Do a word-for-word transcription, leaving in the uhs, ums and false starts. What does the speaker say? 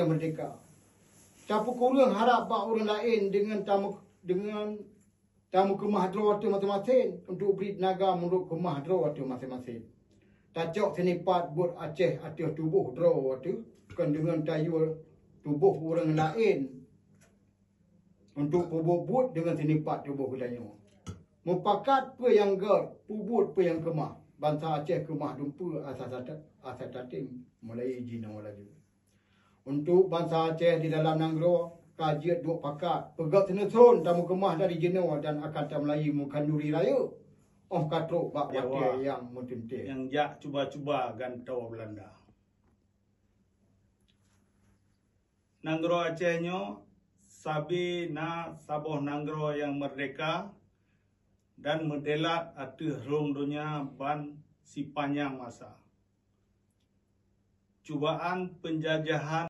meurdeka. Tapeukureueng harab bak ureuëng laén deungon tameu-, deungon tameukeumah droe ateueh maséng-maséng, untuk bri teunaga meunurot keumah droe ateueh maséng-maséng. Tacok sinipat buet Aceh ateueh tuboh droe ateueh, kon deungon tayue tuboh ureuëng laén untuk peubuet buet deungon sinipat tuboh geutanyoe. Mupakat peue nyang gét, peubuet peue nyang keumah, bansa Aceh keumah dumpeue asai ta-, asai tatem mulai jinoe laju. Untuk bansa Aceh di dalam nanggroe ka jeuet duek pakat, peugét seunuson tameukeumah dari jinoe dan akan tameulayeue meukhanduri rayeuk óh ka trok bak watée nyang meuteuntée. Nyang jak cuba-cuba gantoe Beulanda. Nanggroe Aceh nyoe sabe na saboh nanggroe nyang meurdeka dan meudelat ateueh rhueng donya ban sipanyang masa. Cubaan peunjajahan